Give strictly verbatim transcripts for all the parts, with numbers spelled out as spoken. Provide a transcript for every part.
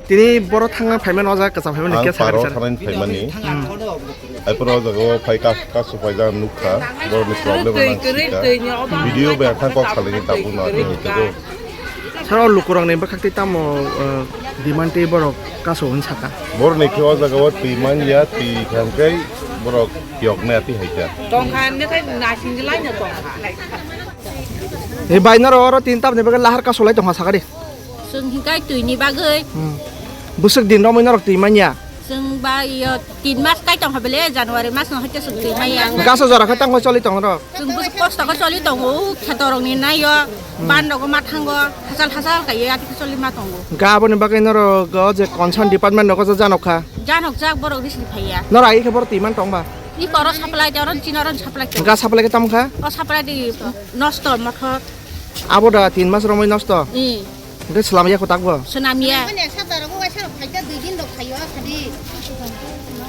Tini boro thangna phaimani o jaga kwcham phaimani. Ang khe sakani paro sana. Thanani phaimani. Ai poro o jaga o phai kas, kasu phaijak nukha. Boroni problem ang sikha. Video bai ang thang kok salini tabukno ani hwnkhe. Saro lukurokni bwkhak tei tamo, eh, demand tei borok kasu hwn saka. Boroni khe o jaga o twi manya, twi thangkhe borok yoknai ati haikha. Tongkha hwnwi khe nasing lai no tongkha. Ei bai norok oro tin tamni bagwi lahar kasu lai tongkha sakadi. Chwng hinkhe twini bagwi. Hmm. Bwswk din romwi norok twi manya? Chwng ba iyo tin mas kai tongkha bele, January mas no haikhe chwng twi manya. Gaso jora khe tangwi choli tong norok? Chwng bwswk kosto khe choli tongo, o kheto rokni naio, hmm, ban rogo ma thango, hachal hachal kaiye ati khe choli ma tongo. Ga aboni bagwi norok o je concern department rogo je janok kha? Janok jak borok risi phaiya. Norok agi khe borok twi man tong ba? I koro supply de, oron chino oron supply de. Ga supply khe tamo kha? O supply di nosto mothor. Abo da tin mas romwi nosto? I. Hwnkhe swnam ya kho takbo? Swnam ya. Mane ek sapta rogo waisa rok phaikha, dui din rok phaio, sadi.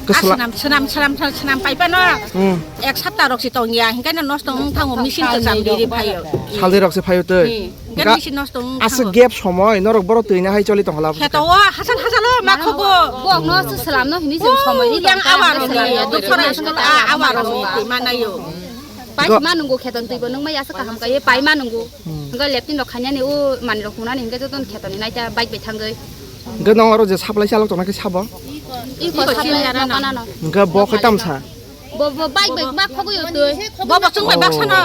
Khe a sla- swnam, swnam, swnam, swnam, swnam paipa no. Hmm. Ek sapta rok si tong ya, hinkhe no nosto wng thango, machine kwcham riri phaio. Salni rok se phaio tei. Hmm. Hinkhe ga- machine nosto wng thango. Aswk gap somoi norok borok twi na hai choli tong hala. Kheto o hasal hasal o ma khogo. Bo no se slam no hini se somoi ni yang tong ta, awar se slam ni, no. Doktor school a awar ni twi ma naio. Pai go- ma nungo kheton twi bo nung ma yasa kaham ka ye pai ma nungo. Hmm. Hingke leptin rok khainani o mani rok hunani hingke joton khetoni naita bike bai thangoi. Hingke nong aro je supply chalok tongna khe sabo? Iko supply no kanano. Hingke bo khe tamsa? Bo, bo bike bai ma khogoi o twi. Bo bo chwng bai baksa no.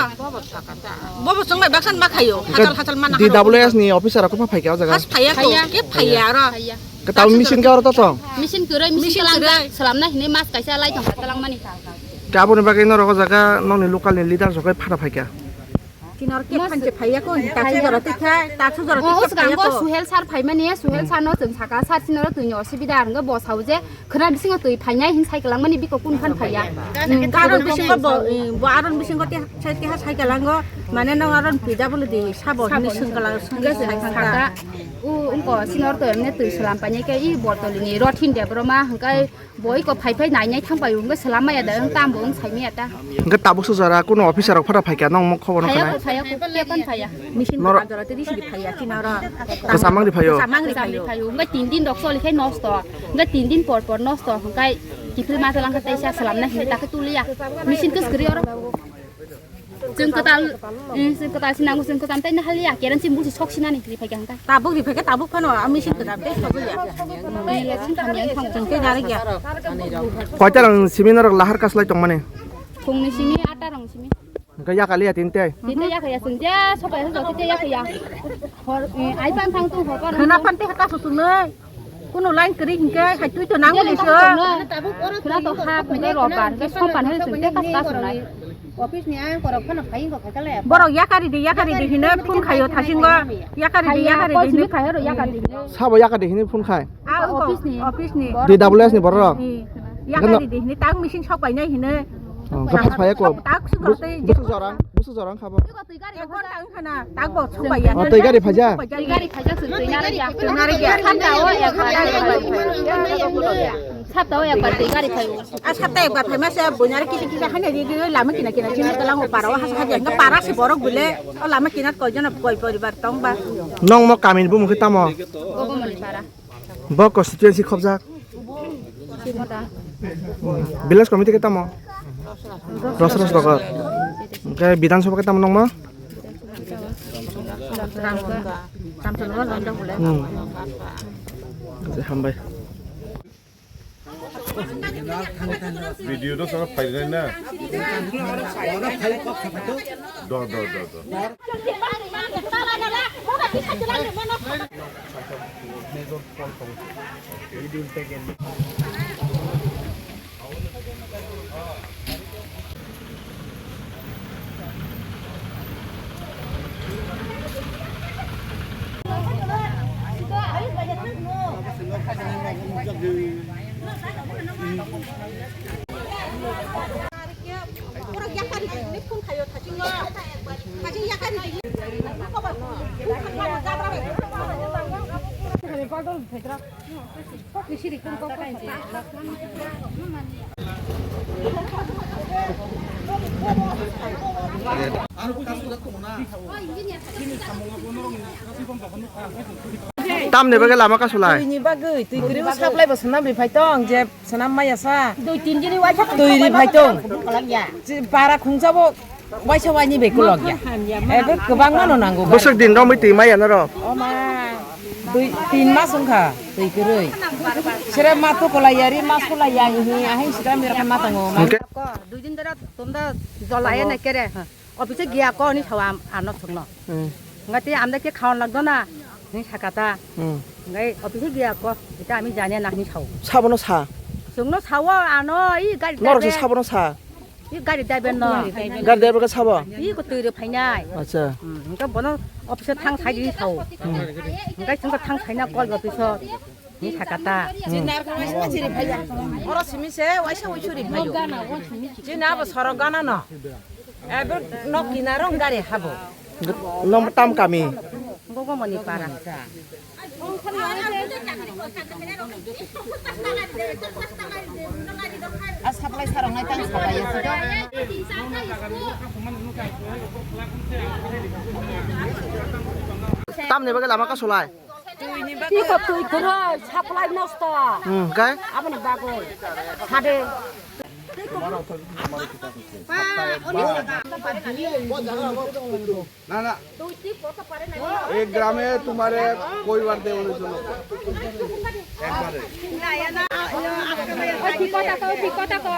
Bo bo chwng bai baksa ma khaio. Hingke hachal hachal mana D W S ni officer rok pha phaikha o jaga? Has phaiya ko, phaiya. Ke phaiya aro. Phaiya. Ke tamo machine khe oro to tong? Machine kwrwi, machine kwrwi. Slamna hinwi mas kaisa lai tongkha talangmani. Ke aboni bagwi norok o jaga nokni local ni leader rok phano phaikha? Kinor ke phanche phaiya ko, tachu jora tikha, tachu jora tikha phaiya ko. Suhel sir phaimani, Suhel sir no chwng saka, sir sinoro twini osubida, ang bo sao je khwna bisingo twi phainai hin cycle langmani biko kun phan phaiya. Aron bisingo bo, bo aron bisingo te sai keha cycle lango, mane no aron P W D sabo hinwi swngkala swngwi sai thangkha. U wngko sinor to emne twi slam painai khe i botol ni rothin de bro ma hwnkhe boi ko phai phai nai nai thang pai wngkhe slam maya da wng tam bo wng sai maya ta. Hwnkhe tabuk se jora kuno officer rok phano phaikha nong mok khobor phaya khana. Ko phaya ko kepan phaya. Machine nor- ko jora tei sidi phaya sinoro. Kwcham mangri phaio. Kwcham mangri phaio. Hwnkhe tin din rok choli khe nosto. Hwnkhe tin din por por nosto hwnkhe kiphil ma talang khe teisa slam na hinwi ta khe tuliya. Machine kwskri oro. Chwng kwtal, eh, chwng kwtal sinango, chwng kwtal tei nahaliya, keran chini busi sok sinani ri phaikha hwnkha. Tabuk ri phaikha, tabuk phano, a machine kwtal tei sok ya. Eh, chwng hamya wngkha. Chwng tei nari ya. Koita rang simi norok lahar kaslai tongmani? Phungni simi, atta rang simi. Hwnkha yakaliya tinte? Tinte yakaya chwng je, sokai hwnkha tinte yakaya. Hor, eh, ai pan thang tung hor pan. Khwna pan te hata susungnai. Kuno line kwrwi hinkhe hai twi to nangmani se. Khwna to ha khwna robar hinkhe sopan hai chwng tei kasta khwnai. Office ni ang korok phano phai wngkha khaikha le. Borok yakari di, yakari di hino phone khaio thasingo. Yakari di, yakari di hino. Khaio ro yakari di hino. Sabo yakari di hino phone khai. Ah, office ni. Office ni. D W S ni borok. Yakari di hino tang machine sok painai hino. Oh, gaphas phai ko. Tak sugo tei. Busu jorang, busu jorang khabo. Twi gari phai jak. Twi gari phai jak. Twi gari phai jak, chwng twi nari ya. Twi nari ya. Sapta o ekbar twi gari phai. A sapta ekbar phai ma se buinari kisa kisa hanya di di lama kina kina chini talang o para o hasa hanya para se borok bile o lama kina koi jona koi poribar tong ba. Nong mo kamin bumung khe tamo? Bogomoni para. Bo constituency khobjak? Village committee khe tamo? Rosros rogo. Hwnkhe Bidhan Sabha khe tamo nongmo? Hmm. Hambai. Video do sana phainai na. Do, do, do, do. Tamni bagwi lama kasulai? Twi ni bagwi, twi kwrwi o supply bo swnam ri phai tong, je swnam maya sa. Dui tin dini waisa twi ri phai tong. Para khungsa bo waisa waini bai kulok ya. Ego kwbang mano nango. Bwswk din romwi twi maya norok? O ma, dui, tin mas wngkha twi kwrwi. Sere ma tukolai ya ri, ma sulai ya hi, ahing sikam ri ma tongo. Hwnkhe? Dui din dara tumda jolai na kere. Office giya ko ni sawa ano sungno. Hmm. Ngati amda ke khawan lagdo na ni sakata. Hmm. Ngai office giya ko ita ami jane na ni sao. Sabono sa. Sungno sawa ano i gari. Norok se driver. Sabono sa. I gari driver no. Gari driver ka sabo. I ko tui re phainai. Acha. Hmm. Ngka bono office thang sai ni sao. Hmm. Ngai sungka thang sai na call office. Ni sakata. Jin nar kama sima chiri phaiya. Oro simi se waisa waisuri phayo. Jin abo sorok gana no. Ebo nok kinaro gari habo. Nong tam kami. Gogo mani para. A supply sarong nai tang supply ya. Tamni bagwi lama kasulai? Twi ni bagwi. Tiko twi kwrwi, supply nosto. Hmm, kai? Aboni bagwi. Sade. না না, এই গ্রামে তোমারে কয়বার দেওয়া হয়েছিল? একবারে। Oy, twi kota ko, twi kota ko.